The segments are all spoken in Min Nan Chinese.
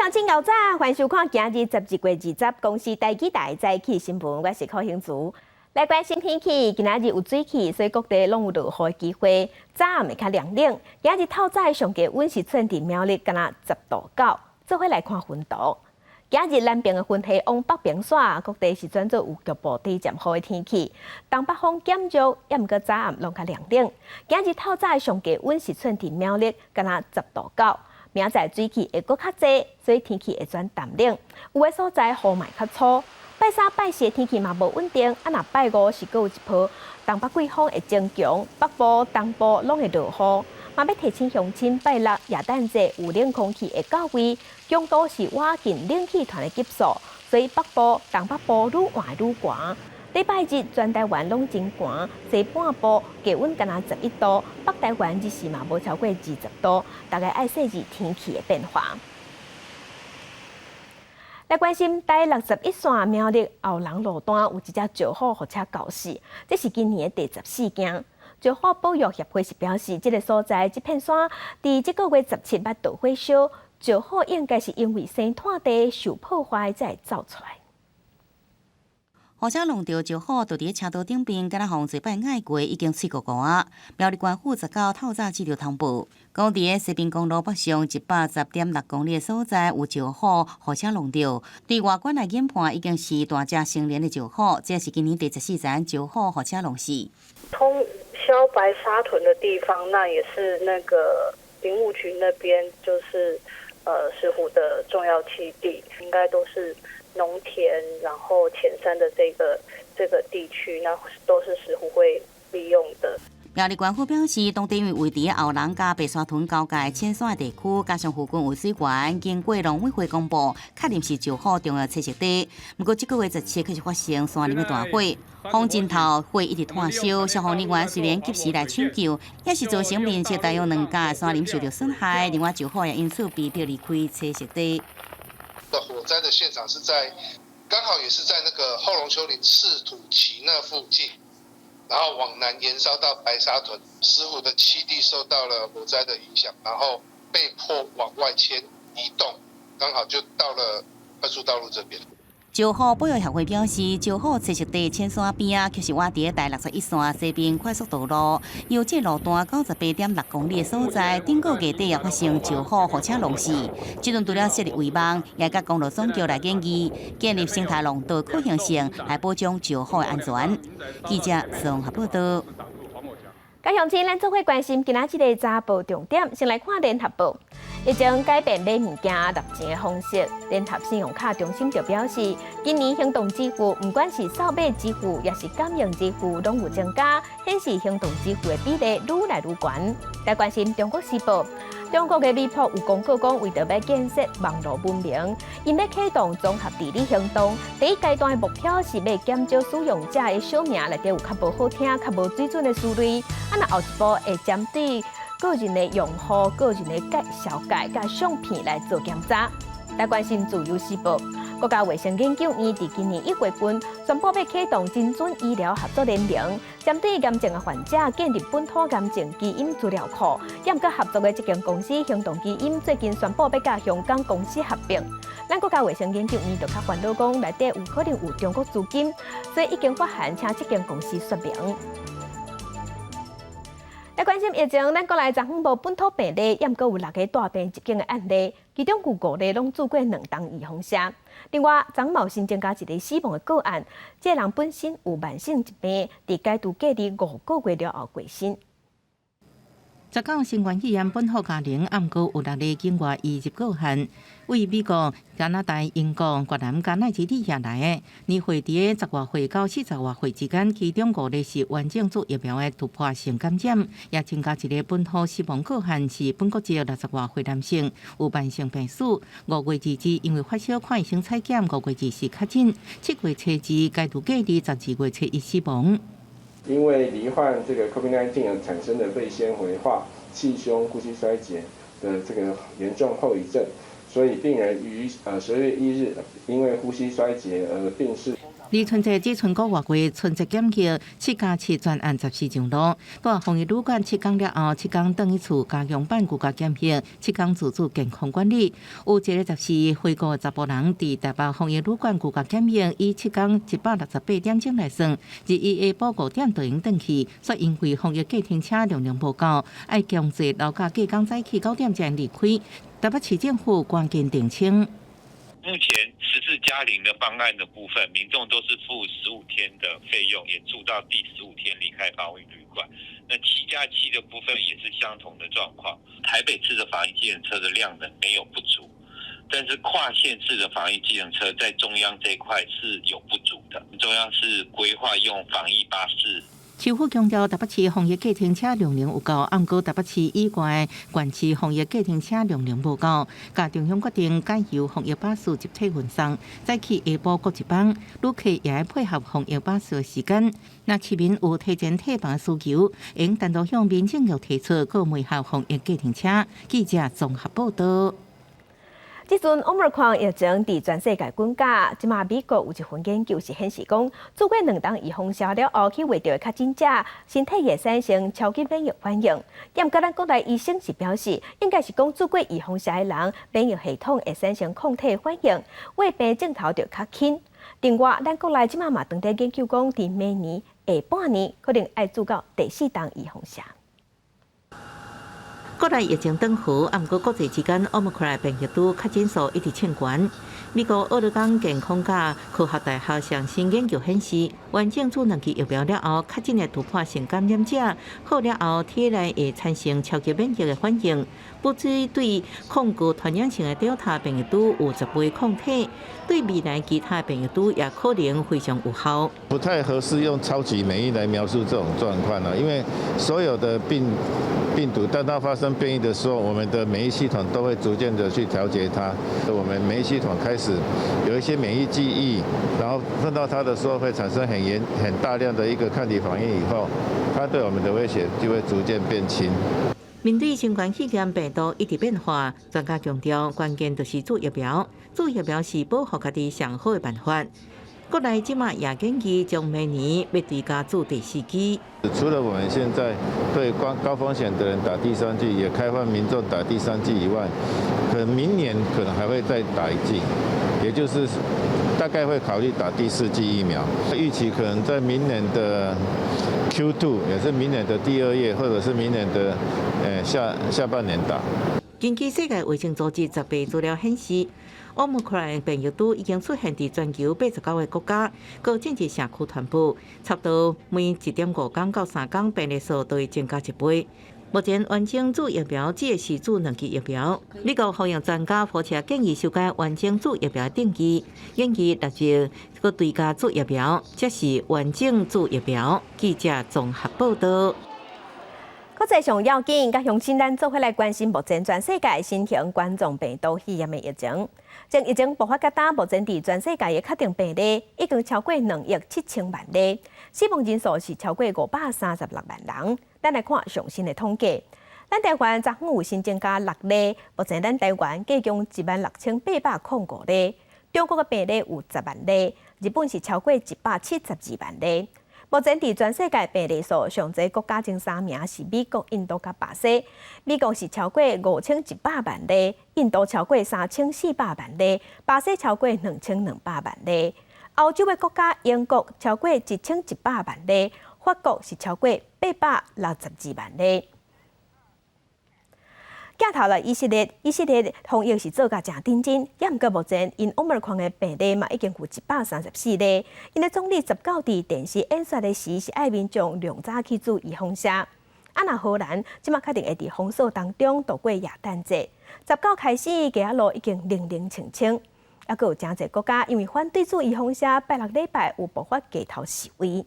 鄉親𠢕早，歡迎收看今日12月20公視台語台早起新聞，我是柯興慈。來關心天氣，今仔日有水汽，所以各地攏有落雨的機會。早暗會較涼冷，今日透早的上低溫是賰佇苗栗，敢若10度9。做伙來看雲圖。今日南邊的雲系往北邊徙，各地是轉做有局部短暫雨的天氣。東北風減弱，猶毋過早暗攏較涼冷。今日透早的上低溫是賰佇苗栗，敢若10度9。明仔載水汽會閣較濟，所以天氣會轉淡冷。有的所在雨嘛會較粗。拜三、拜四的天氣嘛無穩定，啊若拜五是閣有一波東北季風會增強，北部、東部攏會落雨。嘛欲提醒鄉親，拜六耶誕節有冷空氣會到位，強度是倚近冷氣團的級數，所以北部、東北部愈換愈寒。禮拜日全台灣攏真寒，西半部低溫敢若11度，北台灣日時嘛無超過20度，大家愛細膩天氣的變化。來關心台61線苗栗後龍路段有一隻石虎予車鉤死，這是今年的第14件。石虎保育協會是表示，這个所在這片山佇這个月17捌著火燒，石虎應該是因為生態地受破壞才會走出來。予車挵著石虎，就佇車道頂邊，敢若予濟擺愛過，已經喙糊糊仔。苗栗縣府19透早接著通報，講佇个西濱公路北上110.6公里的所在有石虎予車挵著。對外觀來研判，已經是大隻成年的石虎，這是今年第14層石虎予車挵死。通霄白沙屯的地方，那也是那個林務局那邊，就是石虎的重要棲地，應該都是農田，然後淺山的這個地區，那都是石虎會利用的。苗栗縣府表示，當地因為位佇後龍佮白沙屯交界淺山地區，加上附近有水源，經過農委會公布，確認是石虎重要棲息地。毋過這个月17開始發生山林的大火，風真透，火一直湠燒，消防人員雖然及時來搶救，也是造成面積大約2甲山林受著損害。另外，石虎也因此被迫離開棲息地。的火災的現場是在剛好也是在那個後龍丘陵赤土崎那附近。然後往南延燒到白沙屯，石虎的棲地受到了火災的影響，然後被迫往外遷移動，剛好就到了快速道路這邊。石虎保育協會表示，石虎棲息地淺山邊仔，卻是倚佇台61線西濱快速道路，由這路段98.6公里的所在，頂個月底也發生石虎予車挵死。這陣除了設立圍網，也佮公路總局來建議建立生態廊道可行性，來保障石虎的安全。記者綜合報道。各鄉親，咱做伙關心今仔這个早報重點，先來看聯合報。疫情改變買物件納錢的方式，聯合信用卡中心就表示，今年行動支付毋管是掃碼支付，抑是感應支付，攏有增加，顯示行動支付的比例愈來愈懸。來關心中國時報，中國的微博有公告講，為著欲建設網路文明，𪜶欲啟動綜合治理行動。第一階段的目標是欲減少使用者的小名內底有較無好聽、較無水準的詞彙。啊，若後一步會針對個人的用戶、個人的介紹介佮相片來做檢查。來關心自由時報，國家衛生研究院佇今年1月份宣布欲啟動精準醫療合作聯盟，針對癌症的患者建立本土癌症基因資料庫。猶閣合作的這間公司行動基因最近宣布欲佮香港公司合併。咱國家衛生研究院就較煩惱講，內底有可能有中國資金，所以已經發函請這間公司說明。來關心疫情，咱國內昨昏無本土病例，猶閣有六个帶病入境的案例，其中有五例攏注過兩針預防射。另外，昨昏嘛新增加一个死亡的個案，這个人本身有慢性疾病，佇解除隔離5個月了後過身。 19新冠肺炎本土家庭，毋過有六例境外移入個案，為美國、加拿大、英國、越南、佮奈及利亞來的。年歲佇十外歲到40外歲之間，其中五例是完整注疫苗的突破性感染，也增加一个本土死亡個案，是本國籍60外歲男性，有慢性病史。5月22因為發燒看醫生採檢，5月24確診，7月初二解除隔離，12月初一死亡。因為罹患這個 COVID-19 而產生的肺纖維化、氣胸、呼吸衰竭的這個嚴重後遺症，所以病人於12月1日因為呼吸衰竭而病逝。離春節只賰個外月，春節檢疫7加7專案十四上路，蹛防疫旅館七工了後，七工轉去厝加強版居家檢疫，七工自主健康管理。有一个十四回國的查埔人，佇台北防疫旅館居家檢疫，以七工168點鐘來算，21下晡5點就用轉去，卻因為防疫計程車量能無夠，愛強制留駕隔工早起9點才離開。台北市政府趕緊澄清。目前14+0的方案的部分，民眾都是付15天的費用，也住到第15天離開防疫旅館。那7加7的部分也是相同的狀況。台北市的防疫計程車的量能沒有不足，但是跨縣市的防疫計程車在中央這一塊是有不足的。中央是規劃用防疫巴士。市府強調，台北市防疫計程車量能有夠，毋過台北市以外縣市防疫計程車量能無夠，共中央決定改由防疫巴士集體運送，早起下晡各一班，旅客也愛配合防疫巴士的時間。若市民有提前退房需求，會單獨向民政局提出，閣媒合防疫計程車。記者綜合報道。這陣 Omicron 疫情佇全世界滾價，這馬美國有一份研究是顯示講，注過兩針預防射了後去罹著的確診者，身體會產生超級免疫反應。毋過咱國內醫生是表示，應該是講注過預防射的人，免疫系統會產生抗體反應，患病症頭就較輕。另外，咱國內這馬嘛當佇研究講，佇明年下半年可能愛注到第四針預防射。國內疫情轉好，毋過國際之間奧密克戎變異株確診數一直衝懸。美國奧勒岡健康佮科學大學上新研究顯示，完整注兩劑疫苗了後，確診的突破性感染者好了後，體內會產生超級免疫的反應，不只對抗高傳染性的德爾塔變異株有10倍抗體，對未來其他變異株也可能非常有效。不太合適用超級免疫來描述這種狀況啦，因為所有的病毒當它發生變異的時候，我們的免疫系統都會逐漸的去調節它。我們免疫系統開始有一些免疫記憶，然後碰到它的時候會產生很大量的一個抗體反應，以後它對我們的威脅就會逐漸變輕。面對新冠肺炎病毒一直變化，專家強調，關鍵就是注疫苗。注疫苗是保護家己上好的辦法。國內這馬也建議將明年欲追加注第四劑。除了我們現在對高高風險的人打第三劑，也開放民眾打第三劑以外，可能明年可能還會再打一劑，也就是大概會考慮打第四劑疫苗。預期可能在明年的 Q2，也是明年的第二月，或者是明年的下下半年打。根據世界衛生組織十八資料顯示，奧密克戎變異株已經出現佇全球89個國家，閣進入社區傳播，差不多每1.5工到3工病例數都會增加一倍。目前完整注疫苗指的是注兩劑疫苗。美國防疫專家佛奇建議修改完整注疫苗的定義，建議納入閣追加注疫苗，才是完整注疫苗。記者綜合報道。國際上要緊，佮鄉親咱做伙來關心目前全世界新型冠狀病毒肺炎的疫情。從疫情爆發到今，目前佇全世界的確定病例已經超過2億7千萬例，死亡人數是超過536萬人。咱來看上新的統計，咱台灣昨昏有新增加六例，目前咱台灣計共16,805例。中國的病例有10萬例，日本是超過172萬例。目前佇全世界病例數上濟國家前三名是美國、印度佮巴西。美國是超過5100萬例，印度超過3400萬例，巴西超過2200萬例。歐洲的國家英國超過1100萬例，法國是超過862萬例。鏡頭來以色列，以色列防疫是做甲誠認真，也毋過目前𪜶 Omicron 的病例嘛已經有134例。𪜶的總理19佇電視演說的時，是愛民眾量早去注預防射。啊，若荷蘭這馬確定會佇封鎖當中度過耶誕節。19開始，街仔路已經冷冷清清。猶閣有誠濟國家因為反對注預防射，拜六禮拜有爆發街頭示威。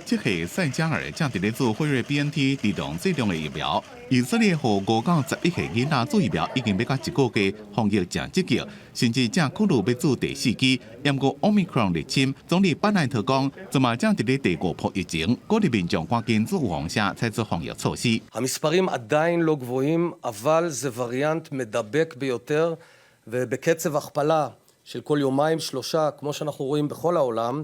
這下塞加爾正佇咧注輝瑞 BNT 兒童劑量的疫苗。以色列予5到11歲囡仔注疫苗已經欲到一個月，防疫誠積極，甚至正考慮欲注第四劑。毋過 Omicron 入侵，總理班奈特講，這馬正佇咧第五波疫情，鼓勵民眾趕緊注預防射，採取防疫措施。 המספרים עדיין לא גבוהים, אבל זה וריאנט מדבק ביותר ובקצב הכפלה של כל יומיים שלושה, כמו שאנחנו רואים בכל העולם,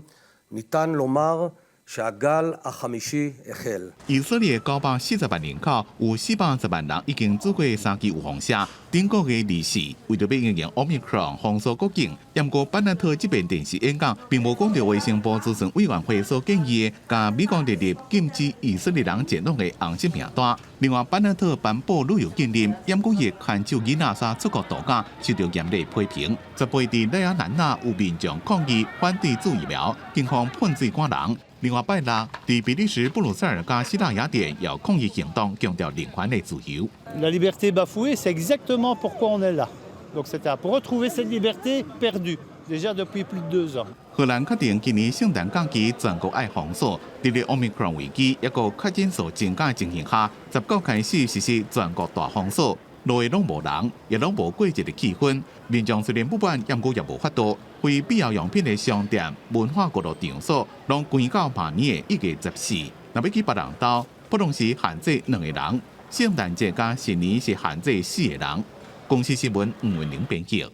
ניתן לומר שהגל החמישי החל. 以色列940萬人口，有410萬人已經注過三劑預防射。頂個月24，為著欲因應 Omicron 封鎖國境，毋過班納特這邊電視演講，並無講著衛生部諮詢委員會所建議的，共美國列入禁止以色列人前往的紅色名單。另外，班納特頒布旅遊禁令，毋過伊牽手囡仔煞出國度假，受到嚴厲批評。18佇賴亞蘭納有民眾抗議反對注疫苗，警方噴水趕人。另外，拜六佇比利時布魯塞爾佮希臘雅典有抗議行動，強調人權的自由。 La liberté bafouée, c'est exactement pourquoi on est là. Donc c'est pour retrouver cette liberté perdue déjà depuis plus de 2 ans. 荷蘭確定今年聖誕假期全國愛封鎖，佇咧 Omicron 危機抑閣確診數增加的情形下，19開始實施全國大封鎖，路攏無人，也攏無過節的氣氛。民眾雖然不滿，毋過也無法度。非必要用品的商店、文化娛樂場所，攏關到明年的1月14。若欲去別人兜，普通時限制兩個人。聖誕節佮新年是限制四個人。公視新聞吳文玲編輯。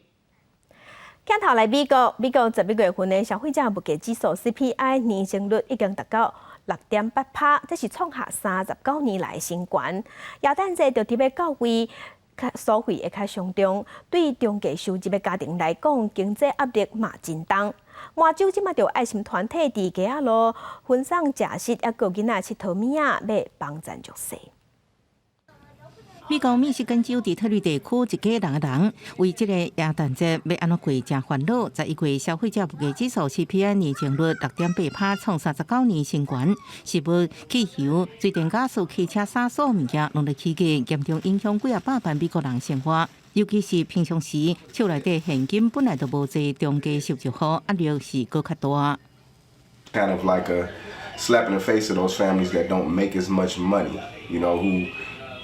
鏡頭來美國，美國11月份的消費者物價指數 CPI 年增率已經達到6.8%，這是創下39年來新高。耶誕節就佇欲到位，消費會較傷重，對中低收入的家庭來講，經濟壓力嘛真重。麻州這馬就愛心團體佇街仔路分送食食，抑閣囡仔𨑨迌物仔，欲幫贊弱勢。美國密西根州底特律地區一家六个人為這個耶誕節欲按怎過誠煩惱。11月消費者物價指數 CPI 年增率6.8%，創39年新高。食物、汽油、水電瓦斯、汽車、衫所有物件攏咧起價，嚴重影響幾仔百萬美國人生活。尤其是平常時手內底現金本來就無濟，中低收入戶壓力是閣較大。 Kind of like a slap in the face of those families that don't make as much money,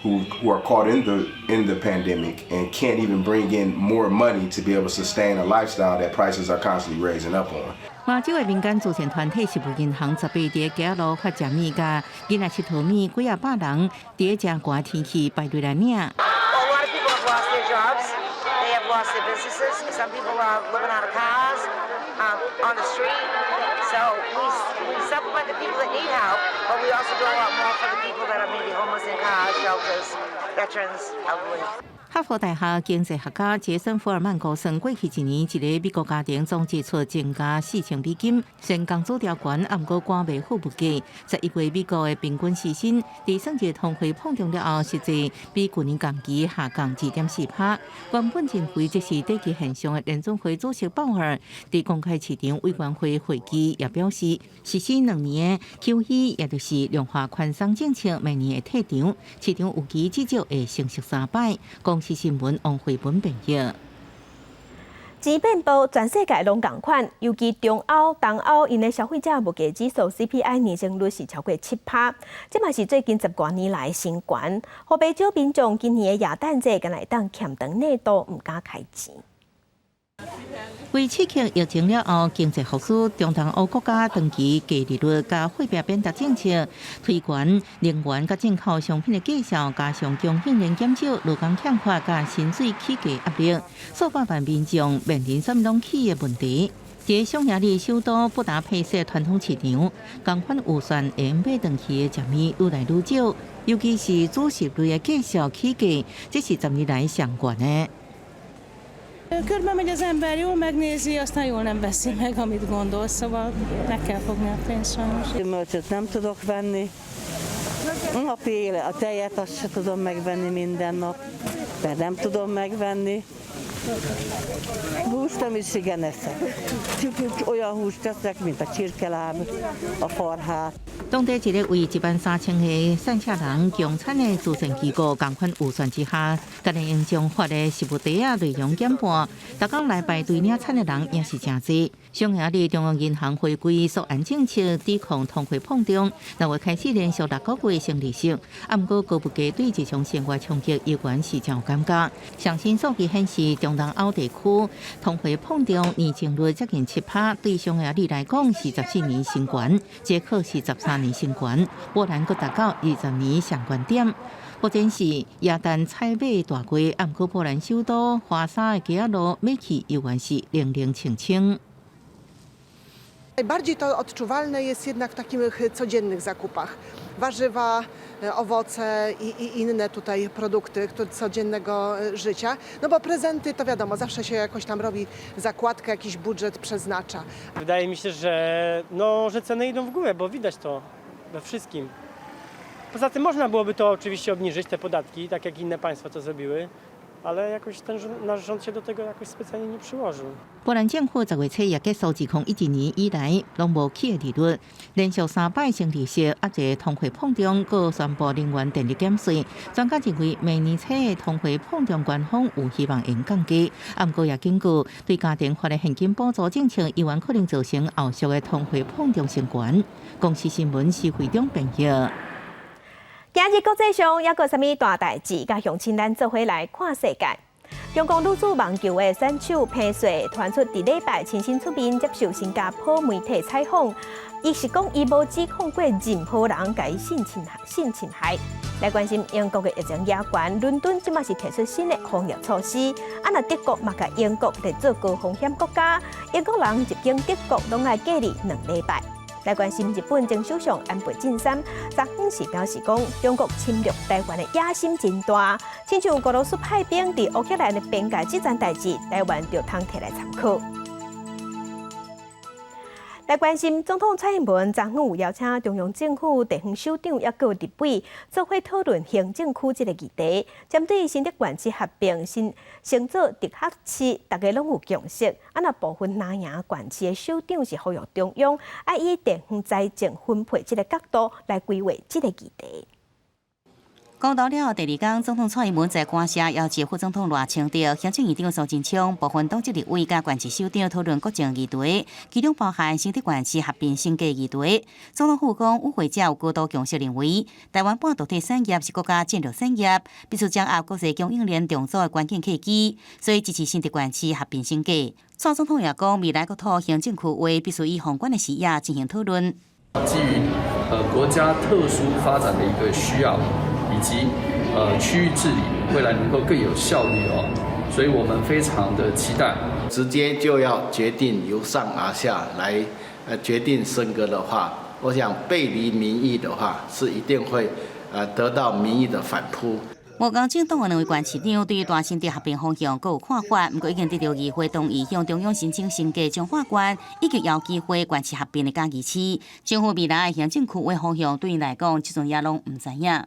who are caught in the pandemic and can't even bring in more money to be able to sustain a lifestyle that prices are constantly raising up on. 麻州的民間慈善團體食物銀行18佇街仔路發食物，佮囡仔𨑨迌物，幾仔百人佇遮寒天氣排隊來領。 A lot of people have lost their jobs. They have lost their businesses. Some people are living out of cars, on the street. So we supplement the people that need help, but we also do a lot more for the people that are maybe homeless in cars, shelters, veterans, elderly. 哈佛大學經濟學家傑森·福爾曼估算，過去一年一個美國家庭總支出增加4000美金，雖然工資調懸，毋過趕袂赴物價。11月美國的平均時薪，佇算一通貨膨脹了後，實際比舊年同期下降2.4%。原本認為這是短期現象的聯準會主席鮑爾，佇公開市場委員會會議也表示，實施2年的 QE，也就是量化寬鬆政策，明年會退場，市場預期至少會升息三擺。公視新聞王慧文編譯。錢變薄，全世界攏仝款，尤其中歐、東歐，𪜶的消費者物價指數 CPI 年增率是超過7%，這嘛是最近十外年來新高。予袂少民眾今年的耶誕節，敢若會當儉腸內肚，毋敢開錢。為刺激疫情了後經濟復甦，中東歐國家長期低利率佮貨幣貶值政策，推懸能源佮進口商品的價數，加上供應鏈減少、勞工欠缺佮薪水起價壓力，數百萬民眾面臨啥物攏起的問題。佇匈牙利首都布達佩斯傳統市場，仝款預算會用買轉去的食物愈來愈少，尤其是主食類的價數起價，這是10年來上懸的。 Körbe megy az ember, jól megnézi, aztán jól nem veszi meg, amit gondol, szóval meg kell fogni a pénzt sajnos. Gyümölcsöt nem tudok venni. Napi éle, a tejet azt se tudom megvenni minden nap, mert nem tudom megvenni. Húst nem is igen eszek. Csak olyan húst eszek, mint a csirkeláb, a farhát. 當地一个為1萬3千个散赤人供餐的慈善機構，仝款預算之下，決定用將發的食物袋仔內容減半。逐工來排隊領餐的人也是誠濟。匈牙利中央銀行回歸縮按政策，抵抗通貨膨脹，六月開始連續6個月升利息。啊，毋過高物價對日常生活衝擊依然是誠有感覺。上新數據顯示，中東歐地區通貨膨脹年增率接近7%，對匈牙利來講是14年新高，捷克是13年新高，波蘭閣達到20年上懸點。目前是耶誕採買大季，毋過波蘭首都華沙的街仔路買氣猶原是冷冷清清。 Najbardziej to odczuwalne jest jednak w takich codziennych zakupach. Warzywa, owoce i inne tutaj produkty codziennego życia. No bo prezenty to wiadomo, zawsze się jakoś tam robi zakładkę, jakiś budżet przeznacza. Wydaje mi się, że, no, że ceny idą w górę, bo widać to we wszystkim. Poza tym można byłoby to oczywiście obniżyć, te podatki, tak jak inne państwa to zrobiły, ale jakoś ten nasz rząd się do tego jakoś specjalnie nie przyłożył. 波蘭政府10月初也結束2011年以來攏無起的利率，連續3擺升利息，壓制通貨膨脹，閣宣布能源電力減稅。專家認為，明年初的通貨膨脹官方有希望會降低，毋過也警告，對家庭發的現金補助政策，猶原可能造成後續的通貨膨脹升懸。公視新聞施惠中編譯。今日國際上猶閣有啥物大代誌？佮鄉親咱做伙來看世界。中國女子網球的選手彭帥傳出佇禮拜親身出面接受新加坡媒體採訪，伊是講伊無指控過任何人共伊性侵害。性侵害。來關心英國的疫情嚴懸，倫敦這馬是提出新的防疫措施。啊，若德國嘛共英國列做高風險國家，英國人入境德國攏愛隔離2禮拜。來關心日本前首相安倍晉三，昨昏時表示講，中國侵略台灣的野心真大，親像俄羅斯派兵佇烏克蘭的邊界這層代誌，台灣就通提來參考。來關心總統蔡英文昨昏有邀請中央政府地方首長抑閣立委做伙討論行政區這個議題，針對新竹縣市合併新升做直轄市，大家攏有共識。啊，若部分藍營縣市的首長是呼籲中央，愛以地方財政分配這個角度來規劃這個議題。公投了後第二工，總統蔡英文在官舍邀集副總統賴清德、行政院長蘇貞昌、部分黨籍立委佮縣市首長討論國政議題，其中包含新竹縣市合併升格議題。總統府講，與會者有高度共識，認為台灣半導體產業是國家戰略產業，必須掌握國際供應鏈重組的關鍵契機，所以支持新竹縣市合併升格。蔡總統也講，未來國土行政區劃必須以宏觀的視野進行討論。基於國家特殊發展的一個需要，以及區域治理未來能夠更有效率哦，所以我們非常的期待。直接就要決定由上而下來決定升格的話，我想背離民意的話，是一定會得到民意的反撲。吳江政黨的兩位縣市長對於大新竹合併方向各有看法，毋過已經得到議會同意向中央申請升格彰化縣，以及有機會縣市合併的嘉義市。政府未來行政區劃方向對𪜶來講，這陣也攏毋知影。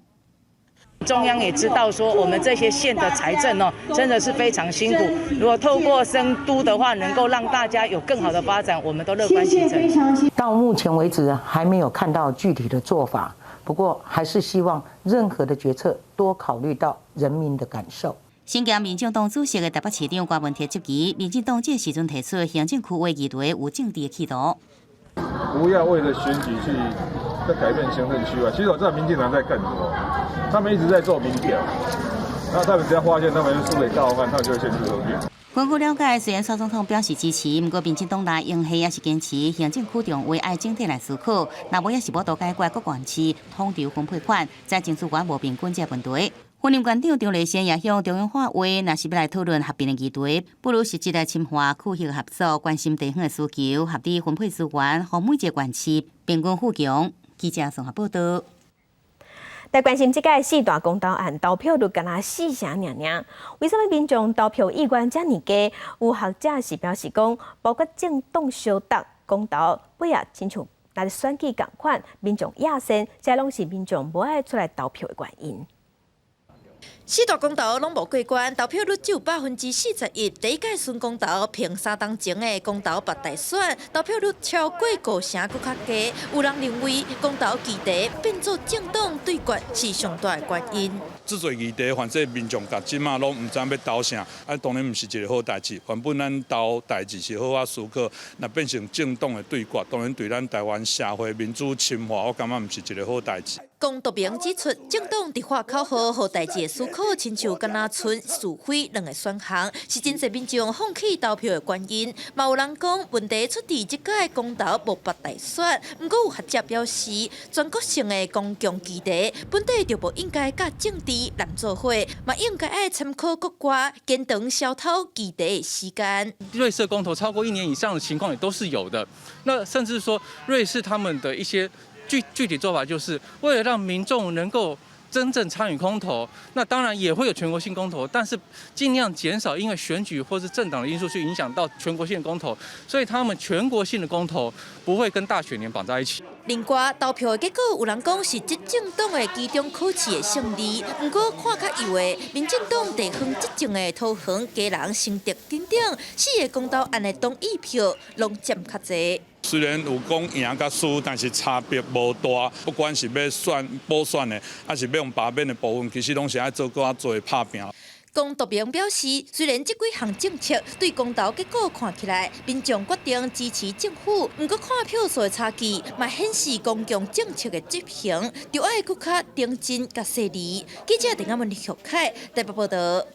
中央也知道說，我們這些縣的財政哦，真的是非常辛苦。如果透過升都的話，能夠讓大家有更好的發展，我們都樂觀其成。到目前為止，還沒有看到具體的做法。不過，還是希望任何的決策多考慮到人民的感受。身兼民眾黨主席的台北市長柯文哲質疑，民進黨這時陣提出行政區劃議題有政治的企圖。不要為了選舉去在改變行政區劃。其實我知道民進黨在幹什麼，他們一直在做民調，那他們只要發現他們輸給高虹安，他們就會限制合併。根據了解，雖然蔡總統表示支持，毋過民進黨內仍然也是堅持行政區重劃愛整體來思考，若無也是無法度解決各縣市統籌分配款、財政資源無平均這個問題。雲林縣長張麗善也向中央喊話，若是欲來討論合併的議題，不如實質來深化區域合作，關心地方的需求，合理分配資源，予每一個縣市平均富強。記者綜合報道。來關心這屆四大公投案投票率敢若四成爾爾，為啥物民眾投票意願遮爾低？有學者是表示講，包括政黨相鬥公投尾仔親像來選舉仝款，民眾野心，這攏是民眾無愛出來投票的原因。四大公投攏無過關，投票率只有41%。第一屆孫公投憑3冬前的公投罷大選，投票率超過5成，閣較低。有人認為公投議題變做政黨對決是上大的原因。這濟議題，反正民眾到這馬攏毋知欲投啥，啊，當然毋是一個好代誌。原本咱投代誌是好好思考，若變成政黨的對決，當然對咱台灣社會民主深化，我感覺毋是一個好代誌。龔篤明指出，政黨佇喊口號予代誌的思考。考，親像敢若賰是非兩个選項，是真濟民眾放棄投票的原因。嘛有人講問題出佇這屆公投無北大選，毋過有學者表示，全國性的公共議題本底就無應該佮政治連做伙，嘛應該愛參考國外延長消討議題的時間。瑞士公投超過一年以上的情況也都是有的。那甚至說瑞士他們的一些具體做法，就是為了讓民眾能夠真正參與公投，那當然也會有全國性公投，但是盡量減少因為選舉或是政黨的因素去影響到全國性公投，所以他們全國性的公投不會跟大選年綁在一起。另外，投票的結果有人講是執政黨的期中考試的勝利，毋過看較右的民進黨地方執政的桃園、基隆、新竹等等四个公投案的同意票攏佔較濟。雖然有講贏佮輸，但是差別無大。不管是欲選補選的，抑是欲用罷免的部分，其實攏是愛做閣較濟拍拚。龔督明表示，雖然這幾項政策對公投結果看起來，民眾決定支持政府，毋過看票數的差距，嘛顯示公共政策的執行，著愛閣較認真佮細膩。記者鄧阿文、李玉凱台北報導。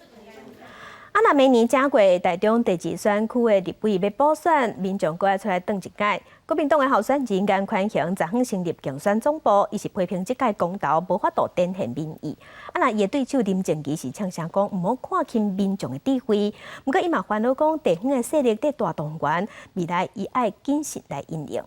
啊，若明年正月台中第二選區的立委欲補選，民眾閣愛出來轉一擺。國民黨的候選人顏寬恆昨昏成立競選總部，伊是批評這屆公投無法度展現民意。啊，若伊的對手林靜儀是嗆聲講，毋好看輕民眾的智慧。毋過伊嘛煩惱講，地方的勢力佇大動員，未來伊愛謹慎來應用。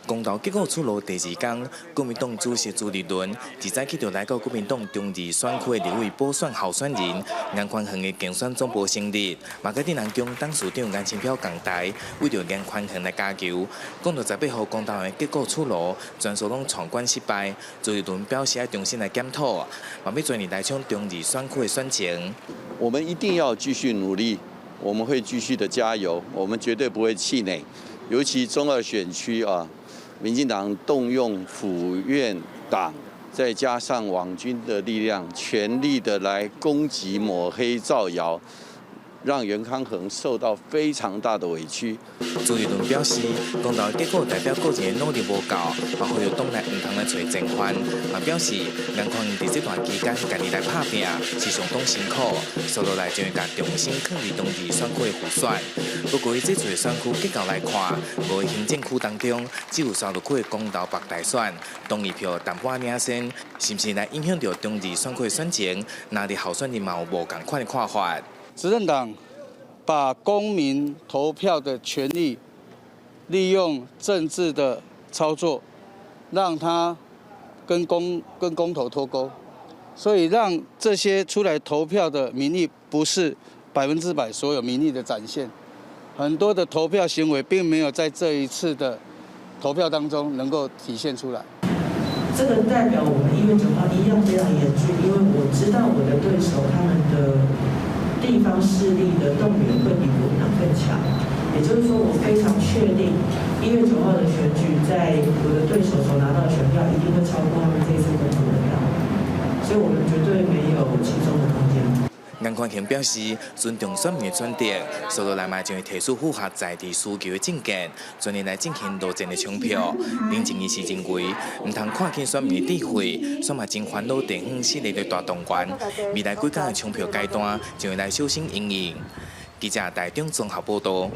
公投結果出爐第二工，國民黨主席朱立倫一早起就來到國民黨中二選區的立委補選候選人顏寬恆的競選總部成立，嘛佮鎮南宮董事長顏清標仝台，為著顏寬恆來加油。講到18號公投的結果出爐，全數攏闖關失敗。朱立倫表示愛重新來檢討，嘛欲全力來衝中二選區的選情。我們一定要繼續努力，我們會繼續的加油，我們絕對不會氣餒。尤其中二選區啊。民進黨動用府院黨，再加上網軍的力量，全力的來攻擊、抹黑、造謠，讓顏寬恆受到非常大的委屈。朱立倫表示，公投結果代表個人的努力無夠，嘛呼籲黨內毋通來揣戰犯。嘛表示，顏寬恆佇這段期間家己來拍拚，是相當辛苦，所以落來將會共重新囥佇中二選區的輔選。不過，以這次的選區結構來看，五个行政區當中，只有沙鹿區的公投北大選同意票淡薄仔領先，是毋是來影響著中二選區的選情？哪裡候選人嘛有無仝款的看法？執政黨把公民投票的權利利用政治的操作，讓他跟公投脫鈎，所以讓這些出來投票的民意不是100%所有民意的展現，很多的投票行為並沒有在這一次的投票當中能夠體現出來。這個代表我們1月9號一樣非常嚴峻，因為我知道我的對手他們的地方勢力的動員會比國民黨更強，也就是說，我非常確定1月9號的選舉，在我的對手所拿到的選票一定會超過他們這次公投的票，所以我們絕對沒有輕鬆的空間。顏寬恆表示尊重選民的選擇，所以來嘛將會提出符合在地需求的政見，全力來進行路線的衝票。林靜儀是認為，毋通看輕選民的智慧，煞嘛真煩惱地方勢力的大動員，未來幾工的衝票階段，將會來小心因應。記者台中綜合報導。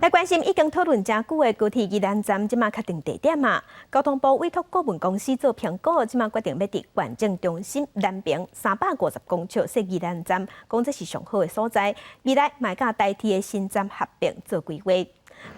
來關心已經討論誠久的高鐵宜蘭站，這馬確定地點啊。交通部委託顧問公司做評估，這馬決定欲佇縣政中心南爿350公尺設宜蘭站，講這是上好的所在。未來嘛會佮台鐵的新站合併做規劃。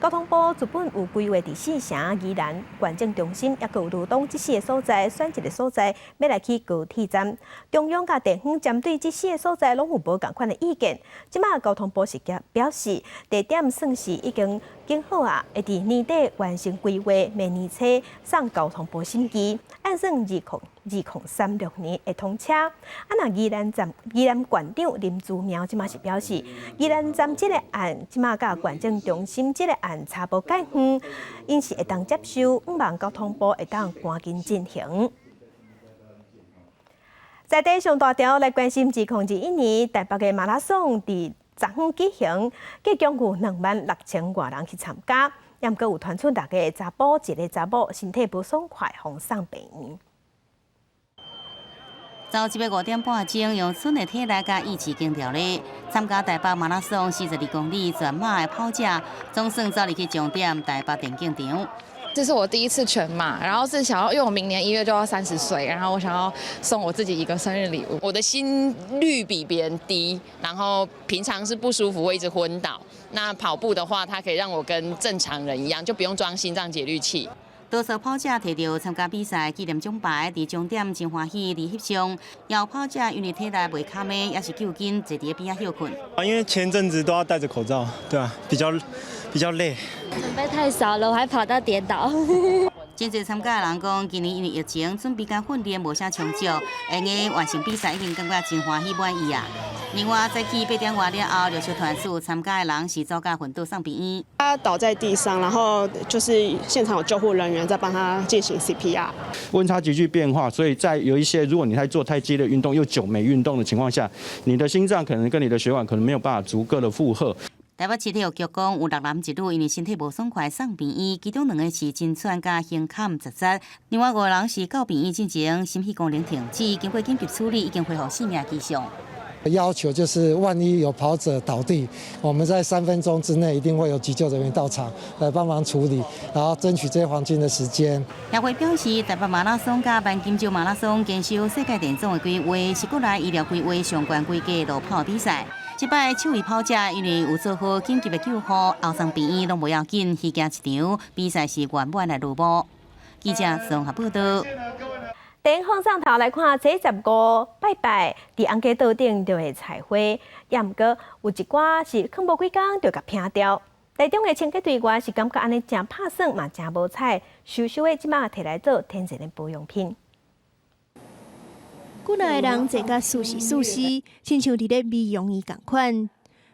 交通部原本有規劃佇四城、宜蘭、縣政中心，抑閣有羅東這四个所在，選一个所在欲來起高鐵站。中央佮地方針對這四个所在攏有無仝款的意見。這馬交通部是表示，地點算是已經揀好啊，會佇年底完成規劃，明年初送交通部審議，按算2036年會通車。啊，若宜蘭站宜蘭縣長林姿妙這馬是表示，宜蘭站這个案，這馬佮縣政中心這个案差無蓋遠，𪜶是會當接受，向望交通部會當趕緊進行。在地上大條來關心2021年台北的馬拉松佇昨昏舉行，計共有26,000外人去參加，猶閣有傳出六个查埔一个查某身體無爽快，予送病院。走這欲5點半鐘，用剩的體力佮意志堅調咧，參加台北馬拉松42公里全馬的跑者，總算走入去終點台北田徑場。這是我第一次全馬，然後是想要，因為我明年1月就要30歲，然後我想要送我自己一個生日禮物。我的心率比別人低，然後平常是不舒服，會一直昏倒。那跑步的話，它可以讓我跟正常人一樣，就不用裝心臟節律器。多數跑者提著參加比賽紀念獎牌，佇終點真歡喜佇翕相。有跑者因為體力袂堪的，也是就近坐佇邊仔歇睏。啊，因為前陣子都要戴着口罩，對啊，比較累。準備太少了，我還跑到跌倒。真濟參加的人講，今年因為疫情，準備佮訓練無啥充足，會用完成比賽已經感覺真歡喜滿意啊。另外，早起8點外了後，陸續傳出參加的人是走甲昏倒送病院。他倒在地上，然後就是現場有救護人員在幫他進行 CPR。溫差急劇變化，所以在有一些如果你在做太激烈運動又久沒運動的情況下，你的心臟可能跟你的血管可能沒有辦法足夠的負荷。台北市體育局講，有六男一女因為身體無爽快送病院，其中兩个是真喘佮胸坎窒息，另外五个人是到病院進前心肺功能停止，經過緊急處理，已經恢復生命跡象。要求就是，萬一有跑者倒地，我們在3分鐘之內一定會有急救人員到場來幫忙處理，然後爭取這些黃金的時間。協會表示，台北馬拉松佮萬金石馬拉松堅守世界田總的規劃，是國內醫療規劃相關規格路跑比賽。這擺首位跑者因為有做好緊急的救護，後送病院攏無要緊，虛驚一場，比賽是圓滿來落幕。記者綜合報道。電風上頭來看，這15拜拜，佇尪仔桌頂就會採花，也毋過有一寡是囥無幾工就共撇掉。台中的清潔隊員是感覺按呢誠拍算嘛，誠無彩，收收的這馬提來做天然的保養品。幾若个人坐甲舒適舒適，親像佇咧美容院仝款。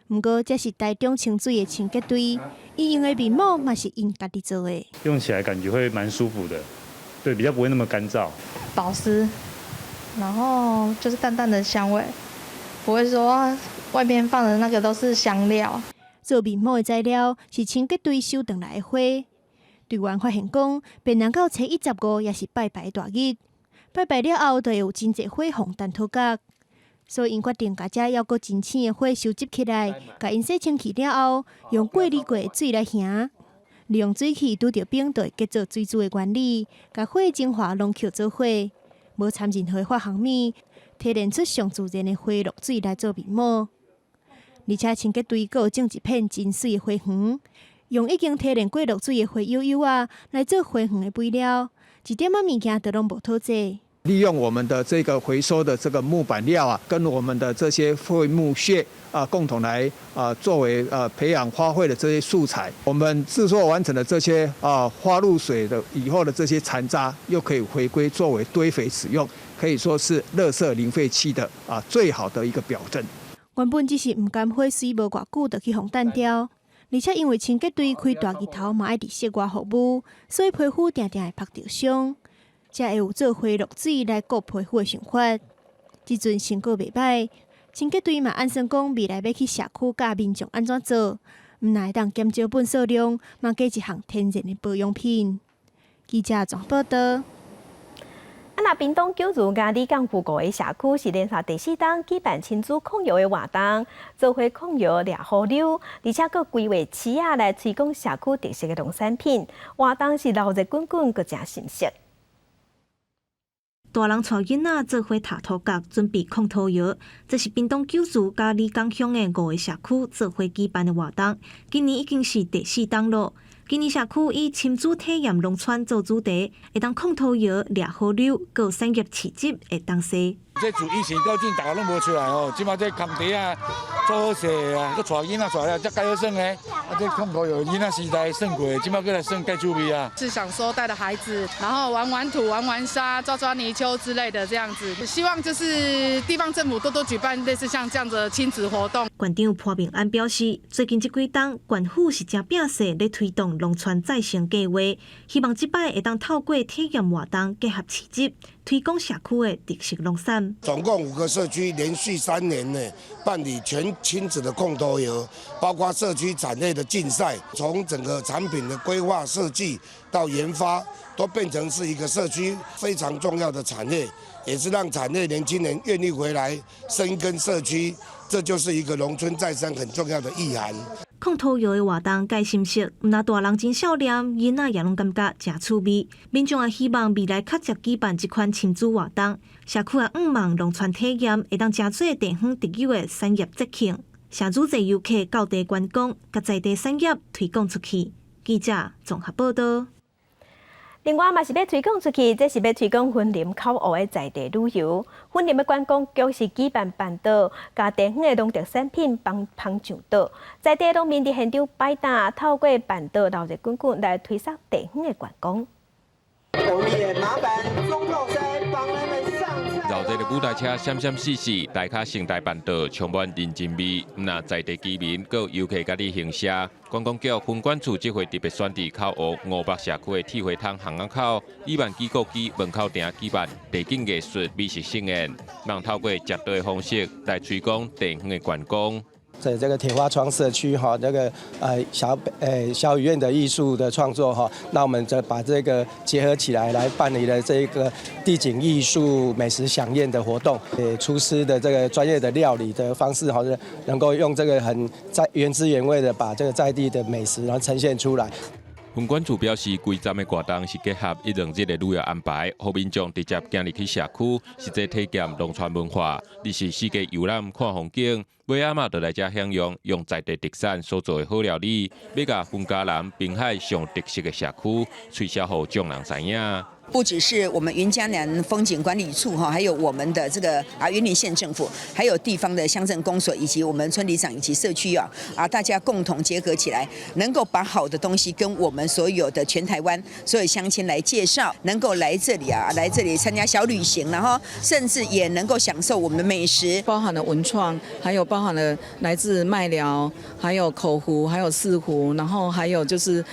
毋過，這是台中清水的清潔隊，𪜶用的面膜嘛是𪜶家己做的。用起來感覺會蠻舒服的，對，比較不會那麼乾燥。保濕，然後就是淡淡的香味，不會說外面放的那個都是香料。做面膜的材料是清潔隊收轉來的花。隊員發現講，別人到初一十五也是拜拜大日，拜拜了後就會有真濟花予陳土角，所以𪜶決定共這猶閣真青的花收集起來，共𪜶洗清氣了後，用過濾過的水來燃，利用水氣拄著冰，就會結做水珠的原理，共花精華攏抾做伙，無摻任何化學物，提煉出上自然的花露水來做面膜。而且清潔隊閣有種一片真媠的花園，用已經提煉過露水的花油油仔來做花園的肥料，一點仔物件都攏無討濟。利用我們的這個回收的這個木板料啊，跟我們的這些廢木屑啊，共同來啊作為培養花卉的這些素材。我們製作完成的這些啊花露水的以後的這些殘渣，又可以回歸作為堆肥使用，可以說是垃圾零廢棄的啊最好的一個表證。原本只是毋甘花媠無偌久就去予擲掉，而且因為清潔隊開大日頭嘛愛佇室外服務，所以皮膚定定會曝著傷，才會有做花露水來顧皮膚的想法。這陣成果袂䆀，清潔隊嘛按算講未來欲去社區教民眾按怎做，毋但會當減少糞埽量，嘛加一項天然的保養品。記者綜報道。啊，若屏東九如佮里港區五个社區是連續第四冬舉辦親子控藥的活動，做伙控藥掠雨溜，而且閣規劃市仔來推廣社區特色的農產品。活動是鬧熱滾滾，閣誠心色。大人帶囡仔做伙踏塗角，準備控塗藥。這是屏東九如佮里港鄉的五个社區做伙舉辦的活動，今年已經是第四冬囉。今年社區以親子體驗農村做主題，會當控塗藥、掠雨溜，閣有產業市集的東西。這自以前到今大家攏無出來吼，這馬這空地啊做好勢啊，閣帶囡仔出來，這較好耍的。啊，這控塗藥囡仔時代耍過，這馬閣來耍較趣味啊。是想說帶著孩子，然後玩玩土、玩玩沙、抓抓泥鰍之類的這樣子。希望就是地方政府多多舉辦類似像這樣子的親子活動。縣長潘孟安表示，最近這幾冬，縣府是誠拚勢咧推動農村再生計劃，希望這擺會當透過體驗活動結合市集，推廣社區的特色農產。總共五個社區連續3年呢辦理全親子的控塗藥，包括社區產業的競賽，從整個產品的規劃設計到研發，都變成是一個社區非常重要的產業。也是讓產業年輕人願意回來深耕社區，這就是一個農村再生很重要的意涵。控土窯的活動蓋心色，毋但大人真少年，囡仔也攏感覺誠趣味。民眾也希望未來較捷舉辦這款親子活動，社區也向望農村體驗會當成做地方特有的產業節慶，誠濟遊客到地觀光，共在地產業推廣出去。記者綜合報道。另外嘛是欲推廣出去，這是欲推廣雲林口湖的在地旅遊。雲林的觀光局是舉辦辦桌，共地方的農特產品幫捧上桌。在地農民佇現場擺檔，透過辦桌鬧熱滾滾來推捒地方的觀光。我們也麻煩總統師幫咱們上菜。鬧熱的舞台車閃閃爍爍，台跤生態辦桌充滿人情味。毋但在地居民，閣有遊客佮你行賒。觀光局雲管處這回特別選佇口湖五北社區的鐵花桶巷仔口，以萬基故居門口埕舉辦地景藝術美食盛宴，望透過食桌的方式來推廣地方的觀光。在這個鐵花窗社區哈，那個小雨院的藝術的創作哈，那我們就把這個結合起來，來辦理了這個地景藝術美食饗宴的活動。廚師的這個專業的料理的方式，哈，能夠用這個很在原汁原味的把這個在地的美食，然後呈現出來。雲管處表示，規站的活動是結合一兩日的旅遊安排，予民眾直接行入去社區，實際體驗農村文化，日是四界遊覽看風景，尾仔嘛就來遮享用用在地特產所做的好料理，欲共雲嘉南濱海上特色的社區推銷予眾人知影。不只是我們雲嘉南風景管理處哈，還有我們的這個雲林縣政府，還有地方的鄉鎮公所，以及我們村里長以及社區啊，大家共同結合起來，能夠把好的東西跟我們所有的全台灣所有鄉親來介紹，能夠來這裡啊，來這裡參加小旅行，然後甚至也能夠享受我們的美食，包含了文創，還有包含了來自麥寮，還有口湖，還有四湖，然後還有就是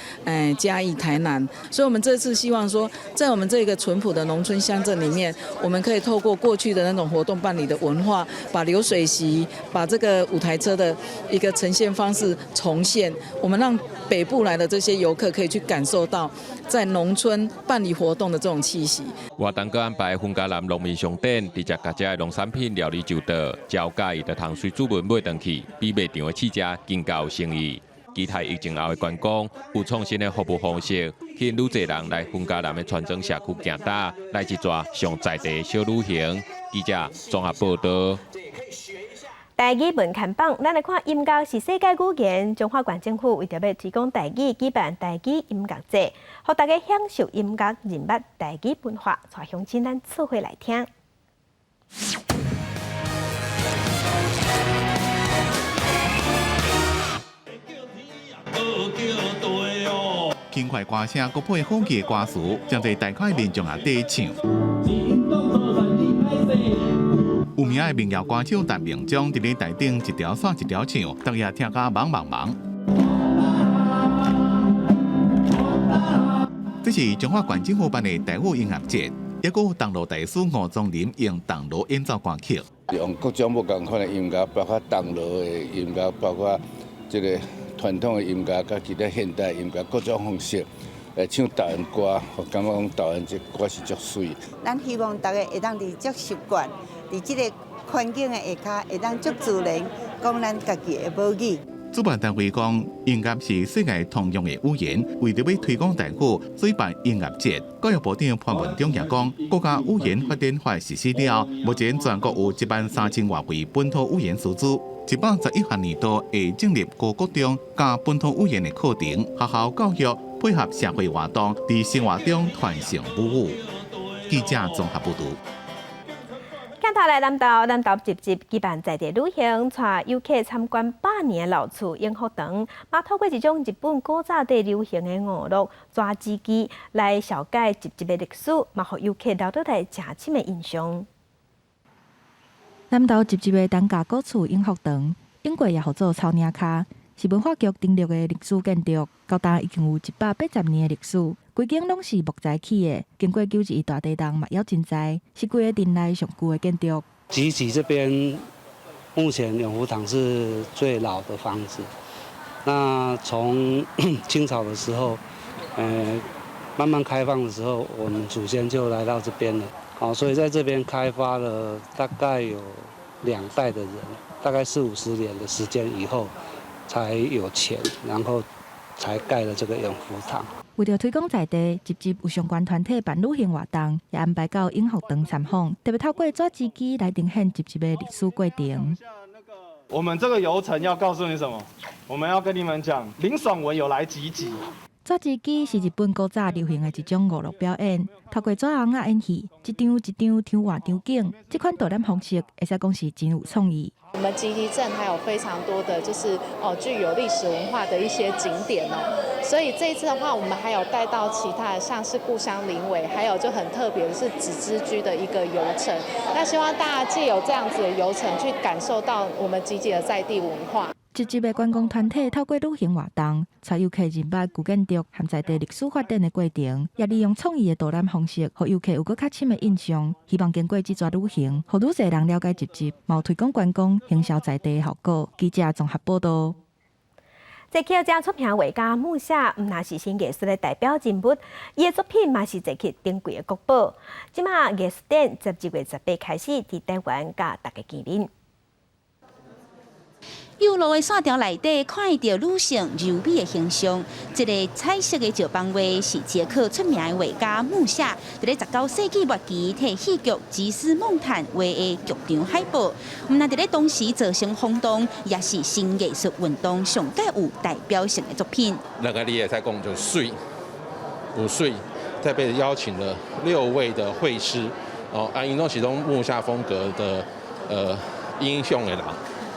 嘉義、台南，所以我們這次希望說，在我們這個淳樸的農村鄉鎮裡面，我們可以透過過去的那種活動辦理的文化，把流水席，把這個舞台車的一個呈現方式重現，我們讓北部來的這些遊客可以去感受到在農村辦理活動的這種氣息。活動閣安排雲嘉南農民商店，直接共遮的農產品料理就桌，招佮意就通隨主文買轉去，比賣場的試食更較有誠意。期待疫情後的觀光有創新的服務方式，吸引愈濟人來雲嘉南的村莊社區行搭，來一逝上在地的小旅行。記者綜合報道。台語文看榜，咱來看音樂是世界語言。彰化縣政府為著欲推廣台語，舉辦台語音樂節，予大家享受音樂、認捌台語文化。帶鄉親咱做伙來聽。輕快歌聲，閣配好記的歌詞，誠濟大塊民眾也綴唱。有名的民謠歌手陳明章佇咧台頂一條線一條唱，大家聽甲茫茫茫。這是彰化縣政府辦的台語音樂節，抑閣有銅鑼大師吳宗林用銅鑼演奏歌曲。用各種無仝款的音樂，包括銅鑼的音樂，包括這個傳統的音樂，佮其他現代音樂，各種方式來唱台灣歌，予感覺講台灣這歌是足媠。咱希望大家會當佇足習慣，佇這個環境的下跤，會當足自然講咱家己的母語。主辦單位講，音樂是世界通用的語言，為著欲推廣台語，所以辦音樂節。教育部長潘文忠也講，國家語言發展法實施了，目前全國有1萬3千外位本土語言師資。111學年度會建立高國中佮本土語言的課程，學校教育配合社會活動，佇生活中傳承母語。記者綜合報導。鏡頭來南投，南投集集舉辦在地旅行，帶遊客參觀百年老厝永福堂，嘛透過一種日本古早底流行的娛樂折紙機來紹介集集的歷史，嘛予遊客留落來誠深的印象。南投集集的陳家古厝永福堂，永過也號做草嶺跤，是文化局登錄的歷史建築，到今已經有180年的歷史。規間攏是木材起的，經過9·11大地震嘛猶真在，是規个鎮內上舊的建築。集集這邊目前永福堂是最老的房子。那從清朝的時候，慢慢開放的時候，我們祖先就來到這邊了。好，所以在這邊開發了大概有兩代的人，大概四五十年的時間以後，才有錢，然後才蓋了這個永福堂。為著推廣在地，集集有相關團體辦旅行活動，也安排到永福堂參訪，特別透過紙織機來呈現集集的歷史過程。我們這個遊程要告訴你什麼？我們要跟你們講，林爽文有來集集。紙織機是日本古早流行的一種娛樂表演，透過紙尪仔演戲，一張一張替換場景，這款導覽方式會使講是真有創意。我們集集鎮還有非常多的就是哦具有歷史文化的一些景點哦，所以這一次的話，我們還有帶到其他的，像是故鄉林尾，還有就很特別的是紙織居的一個遊程。那希望大家藉由這樣子的遊程，去感受到我們集集的在地文化。集集的觀光團體透過旅行活動，帶遊客認捌舊建築和在地歷史發展的過程，也利用創意的導覽方式，予遊客有閣較深的印象。希望經過這逝旅行，予愈濟人了解集集，嘛有推廣觀光、行銷在地的效果。記者綜合報道。捷克誠出名畫家穆夏，毋但是新藝術的代表人物，伊的作品嘛是捷克珍貴的國寶。這馬藝術展12月18開始佇台灣佮大家見面。幼路的線條內底看著女性柔美的形象，這个彩色的石板畫是捷克出名的畫家穆夏，佇咧19世紀末期替戲劇《吉斯夢坦》畫的劇場海報，毋但佇咧當時造成轟動，也是新藝術運動上蓋有代表性的作品。兩个字會使講就媠，有媠，特別邀請了六位的繪師，哦，啊，𪜶攏是攏穆夏風格的，影響的人。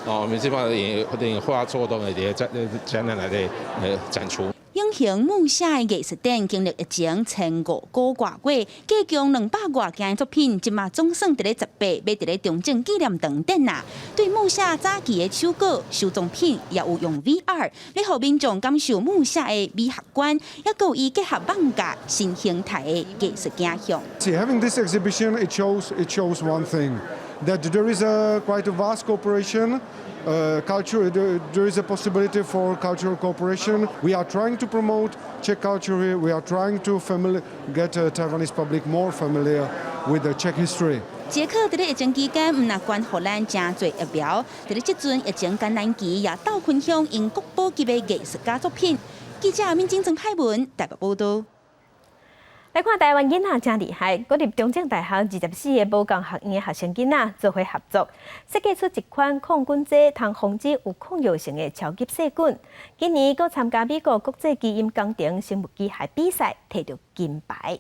哦，我們這方也畫作都會佇展展覽內底展出。永興穆夏的藝術展經歷疫情前五個外月，計共200外件作品，這馬總算佇咧18欲佇咧中正紀念堂展啦。對穆夏早期的手稿、收藏品，也有用 VR，欲予民眾感受穆夏的美學觀，猶閣有伊結合艋舺新形態的藝術景象。 See, having this exhibition, it shows one thing, that there is a quite a vast cooperation. Culture, there is a possibility for cultural cooperation. We are trying to promote Czech culture here. We are trying to get Taiwanese public more familiar with the Czech history. 捷克佇咧疫情期間，毋但捐予咱誠濟疫苗，佇咧這陣疫情艱難期，也鬥分享𪜶國寶級的藝術家作品。記者敏晶曾海文台北報道。來看台灣囡仔誠厲害，國立中正大學24個無仝學院的學生囡仔做伙合作，設計出一款抗菌劑，通防止有抗藥性的超級細菌。今年閣參加美國國際基因工程生物機械比賽，摕著金牌。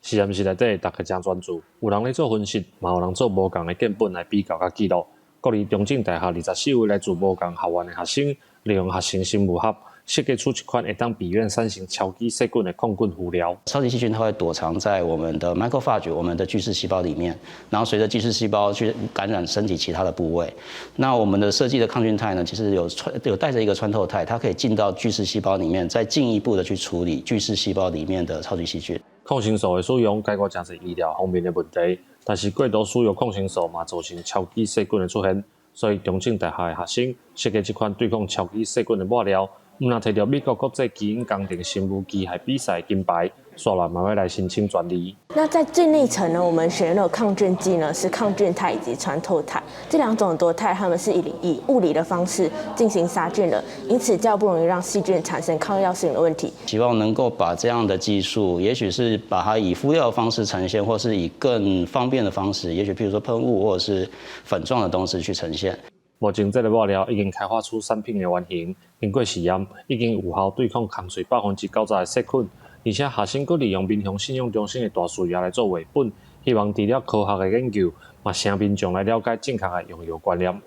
實驗室內底，大家誠專注，有人咧做分析，嘛有人做無仝的建本來比較佮記錄。國立中正大學24位來自無仝學院的學生，利用合成生物學設計出一款會當避免產生超級細菌的抗菌敷料。超級細菌它會躲藏在我們的 macrophage，我們的巨噬細胞裡面，然後隨着巨噬細胞去感染身體其他的部位。那我們的設計的抗菌肽呢，其實有帶著一個穿透肽，它可以進到巨噬細胞裡面，再進一步的去處理巨噬細胞裡面的超級細菌。抗生素的使用解決誠濟醫療方面的問題，但是過度使用抗生素嘛造成超級細菌的出現，所以中正大學的學生設計這款對抗超級細菌的抹料。毋但摕著美國國際基因工程生物機械比賽金牌，煞來嘛欲來申請專利。那在最內層呢，我們選用的抗菌劑呢是抗菌肽以及穿透肽，這兩種多肽，它們是以物理的方式進行殺菌的，因此較不容易讓細菌產生抗藥性的問題。希望能夠把這樣的技術，也許是把它以敷料的方式呈現，或是以更方便的方式，也許譬如說噴霧或者是粉狀的東西去呈現。目前這个抹料已經開發出產品的原型，經過試驗，已經有效對抗空喙90%的細菌。而且學生閣利用民雄信用中心的大數據來做繪本，希望除了科學的研究，嘛請民眾來了解正確的用藥觀念。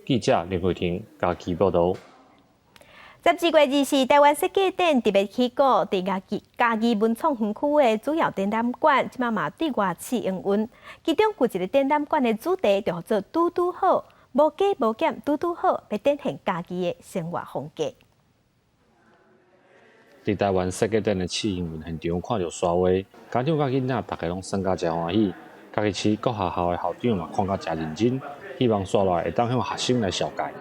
記者林慧婷嘉義報道。12月24，台灣設計展特別起鼓，佇嘉義文創園區的主要展覽館，這馬嘛對外試營運。其中有一个展覽館的主題就號做拄拄好，無加無減，拄拄好，欲展現嘉義的生活風格。佇台灣設計展的試營運現場，看著沙畫，家長佮囡仔逐家攏耍甲誠歡喜。嘉義市各學校的校長嘛看甲誠認真，希望煞落來會當向學生來紹介。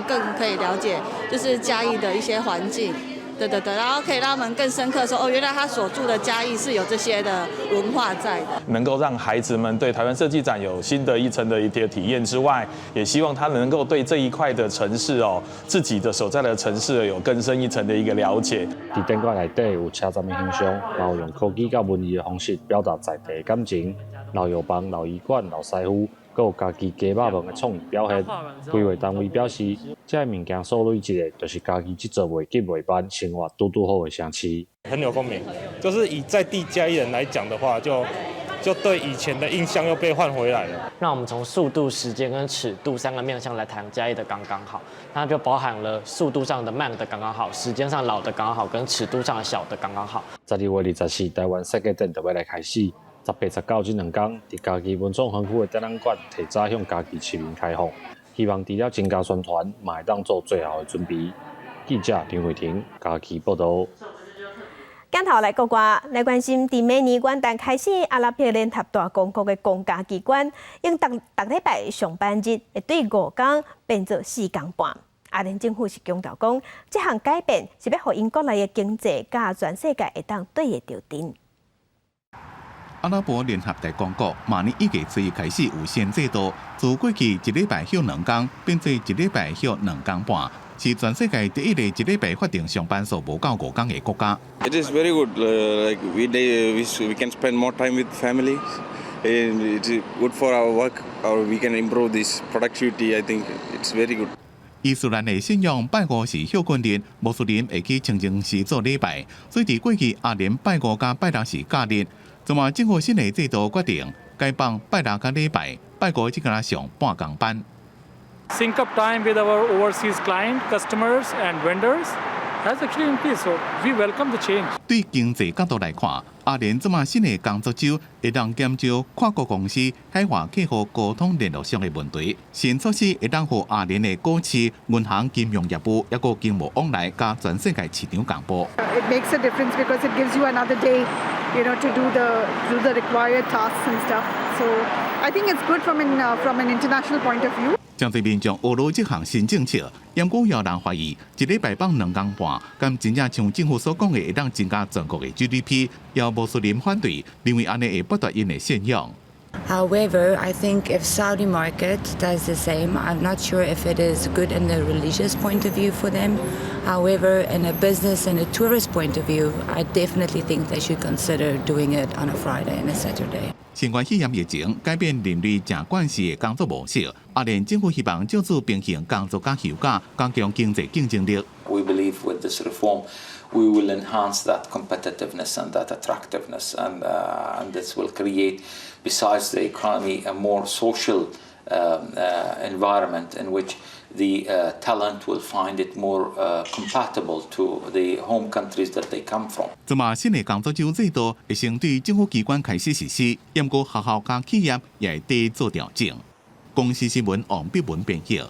更可以了解，就是嘉義的一些環境，對對對，然後可以讓他們更深刻說，哦，原來他所住的嘉義是有這些的文化在的。能夠讓孩子們對台灣設計展有新的一層的一個體驗之外，也希望他能夠對這一塊的城市哦，自己的所在的城市有更深一層的一個了解。佇展館內底有車站的形象，嘛有用科技佮文藝的方式表達在地的感情。老藥房、老醫館、老師傅，閣有家己雞肉飯的創意表現。規劃單位表示，這个物件所累積的，就是嘉義這座袂緊袂慢、生活拄拄好的城市。很有共鳴，就是以在地嘉義人來講的話，就對以前的印象又被喚回來了。那我們從速度、時間跟尺度三個面向來談嘉義的剛剛好，那就包含了速度上的慢的剛剛好，時間上老的剛剛好，跟尺度上的小的剛剛好。12月24，台灣設計展就欲來開始。18、19這兩天，佇嘉義文創園區的展覽館提早向嘉義市民開放，希望除了增加宣傳，嘛會當做最後的準備。記者林慧婷嘉義報導。鏡頭來國外來關心，佇明年元旦開始，阿拉伯聯合大公國的公家機關，𪜶逐逐禮拜上班日會對五工變做四工半。阿聯政府是強調講，這項改變是欲予𪜶國內的經濟佮全世界會當對會著陣。阿拉伯聯合大公國明年1月1日開始有新制度，自過去一禮拜歇兩工變做一禮拜歇兩工半，是全世界第一個一禮拜法定上班數無夠五工的國家。 It is very good. Like we can spend more time with family. And it's good for our work. Or we can improve this productivity. I think it's very good. 伊斯蘭的信仰拜五是歇睏日，穆斯林會去清真寺做禮拜，所以佇過去阿聯拜五佮拜六是假日。這馬政府新的制度決定，改放拜六佮禮拜，拜五只干焦上半工班。 Sync up time with our overseas client, customers and vendors has actually increased. So we welcome the change. 對經濟角度來看，阿聯這馬新的工作週會當減少跨國公司海外客戶溝通聯絡上的問題。新措施會當予阿聯的股市、銀行、金融業務，抑閣經貿往來佮全世界市場同步。 It makes a difference because it gives you another day to do the required tasks and stuff. So I think it's good from an international point of view. 針對民眾呵咾這項新政策，毋過有人懷疑，一禮拜放兩工半，敢真正像政府所講的，會當增加全國的 GDP？也有穆斯林反對，認為按呢會剝奪𪜶的信仰。 However, I think if Saudi market does the same, I'm not sure if it is good in the religious point of view for them. However, in a business and a tourist point of view, I definitely think they should consider doing it on a Friday and a Saturday. 新冠肺炎疫情改變人類誠慣勢的工作模式，阿聯政府希望藉此平衡工作佮休假，加強經濟競爭力。 We believe with this reform, we will enhance that competitiveness and that attractiveness, and this will create, besides the economy, a more social environment in which the talent will find it more compatible to the home countries that they come from. 這馬新的工作週制度會先對政府機關開始實施，毋過學校佮企業也會得做調整。公視新聞王碧文編譯。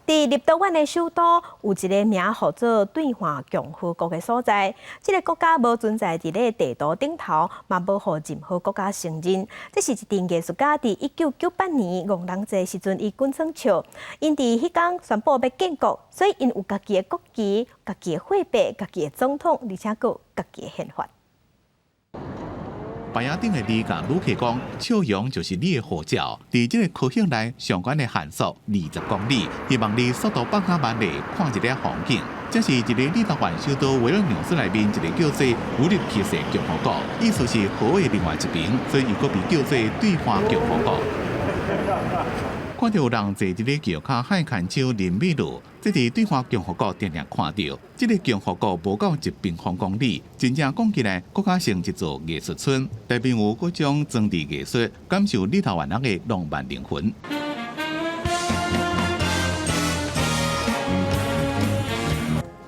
佇立陶宛的首都有一个名號做對岸共和國的所在，這个國家無存在佇咧地圖頂頭，嘛無予任何國家承認。這是一陣藝術家佇1998年愚人節時陣，伊滾耍笑。𪜶佇彼工宣布欲建國，所以𪜶有家己的國旗、家己的貨幣、家己的總統，而且閣有家己的憲法。牌仔頂的字共旅客講，笑容就是你的護照。佇這個區域內，上懸的限速20公里，希望你速度放較慢來看一下風景。這是一个立陶宛首都維爾紐斯內面一个叫做烏力克斯共和國，意思是河的另外一邊，所以又閣被叫做對岸共和國。看著有人坐佇咧橋跤海牽手啉美祿，這佇對岸共和國定定看著。這个共和國無夠一平方公里，真正講起來，閣較像一座藝術村，內面有各種裝置藝術，感受立陶宛人的浪漫靈魂。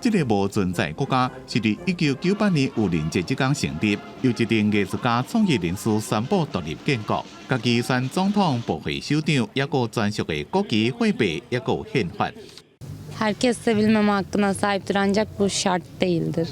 這个無存在國家是佇1998年愚人節這工成立，由一陣藝術家創意人士宣布獨立建國，家己選總統、部會首長，抑閣專屬的國旗、貨幣，抑閣有憲法。 Herkes sevilmeme hakkına sahiptir ancak bu şart değildir.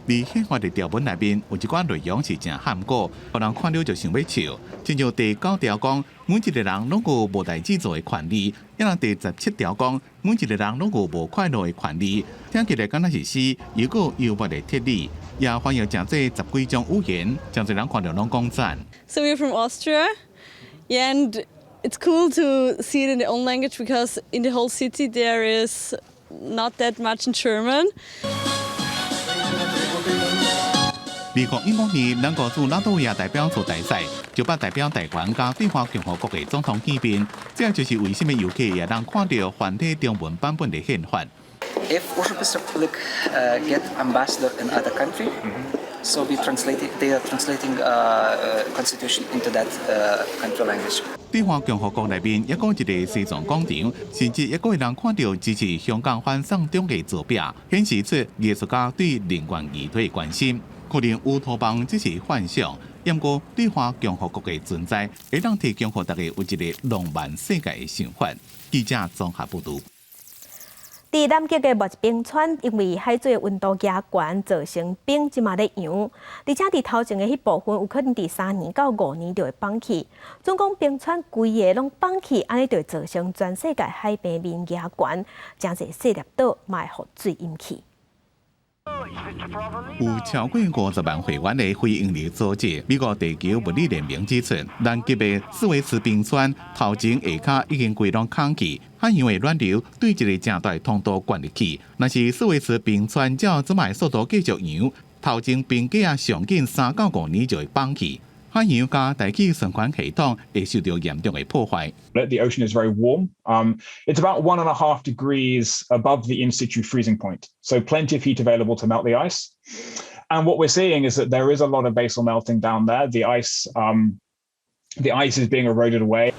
佇憲法的條文內面有一寡內容是誠含糊，予人看了就想欲笑。親像第九條講，每一个人攏有無代誌做的權利；抑若第17條講，每一个人攏有無快樂的權利。聽起來敢若是詩，又閣幽默的哲理，也翻譯成做十幾種語言，誠濟人看著攏講讚。 So we're from Austria, and it's cool to see it in their own language because in the whole city there is not that much in German. 2015年，咱國駐拉脫維亞代表處大使就捌代表台灣佮對華共和國的總統見面，這就是為啥物遊客會當看著繁體中文版本的憲法。 If Uzbek Republic get ambassador in other country, so we translate they are translating constitution into that country language. 對華共和國內面抑閣有一个西藏廣場，甚至抑閣會當看著支持香港反送中的圖壁，顯示出藝術家對人權議題的關心。可能烏托邦只是幻想，毋過對華共和國的存在，會當提供予大家有一个浪漫世界的想法。記者綜合報導。佇南極的末冰川，因為海水溫度加懸，造成冰這馬咧溶，而且佇頭前的彼部分，有可能佇3年到5年就會崩去。總講冰川規个攏崩去，按呢就會造成全世界海平面加懸，誠濟細粒島嘛會予水淹去。有超過50萬會員的非營利組織美國地球物理聯盟指出，南極的斯維茨冰川頭前下跤已經規攏空去，海洋的暖流對一个誠大通道灌入去。若是斯維茨冰川照這擺速度繼續溶，頭前冰架仔上緊3到5年就會崩去，海洋佮大氣循環系統會受著嚴重的破壞。 The ocean is very warm. It's about 1.5 degrees above the in situ freezing point, so plenty of heat available to melt the ice. And what we're seeing is that there is a lot of basal melting down there. The ice is being eroded away.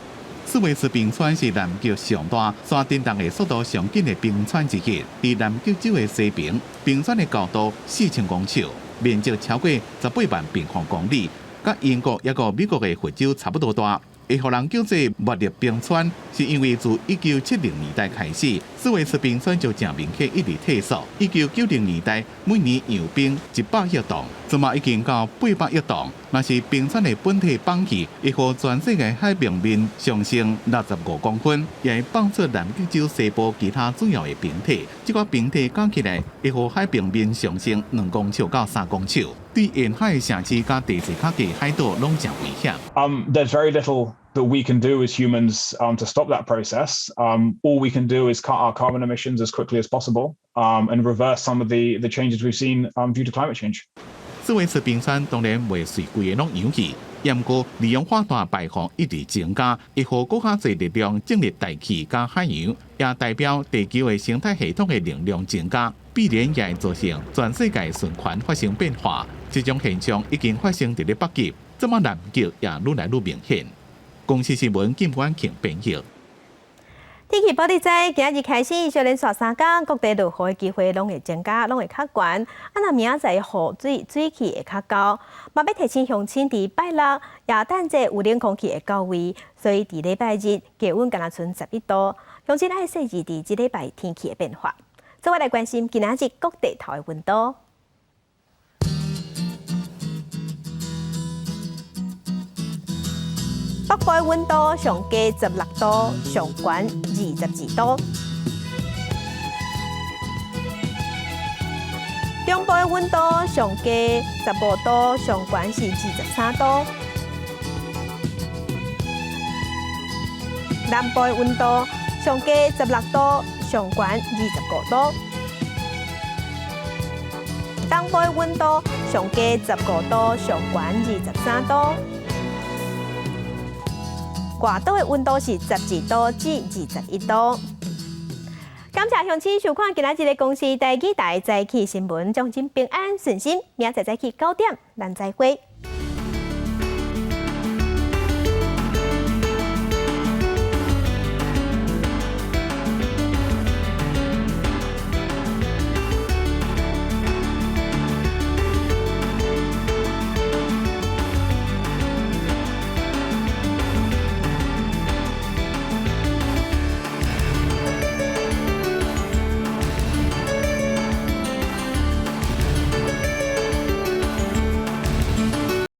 斯維茨冰川是南極上大、山振動的速度上緊的冰川之一。佇南極洲的西邊，冰川的高度4000公尺，面積超過18萬平方公里，佮英國抑閣美國的佛州差不多大。會予人叫做末日冰川，是因為自1970年代開始，斯維茨冰川就誠明顯一直退縮。1990年代每年融冰100億噸，這馬已經到800億噸。若是冰川的本體崩去，會予全世界海平面上升65公分，也會放出南極洲西部其他主要的冰體。這個冰體加起來，會予海平面上升2公尺到3公尺，對沿海城市佮地勢較低海島攏誠危險。 There's very little that we can do as humans to stop that process. All we can do is cut our carbon emissions as quickly as possible and reverse some of the changes we've seen due to climate change. 斯維茨冰川當然袂隨規个攏融去，毋過二氧化碳排放一直增加，會予閣較濟熱量進入大氣佮海洋，也代表地球的生態系統的能量增加，必然也會造成全世界循環發生變化。這種現象已經發生佇咧北極，這馬南極也愈來愈明顯。公視新聞金婉慶編譯。天氣報你知，今日開始，小連續3工，各地落雨的機會攏會增加，攏會較懸。啊，若明仔載雨水水氣會較高，嘛欲提醒鄉親佇拜六也等這有冷空氣會到位，所以佇禮拜日低溫干焦賰11度，鄉親愛細緻佇這禮拜天氣的變化。做伙來關心今仔日各地頭的溫度。北部的溫度上低16度，上懸22度。中部的溫度上低15度，上懸是23度。南部的溫度上低16度，上懸25度。東部的溫度上低15度，上懸23度。外島的溫度是12度至21度。感謝鄉親收看今仔日的公視台語台早起新聞，祝恁平安順心。明仔載早起9點，咱再會。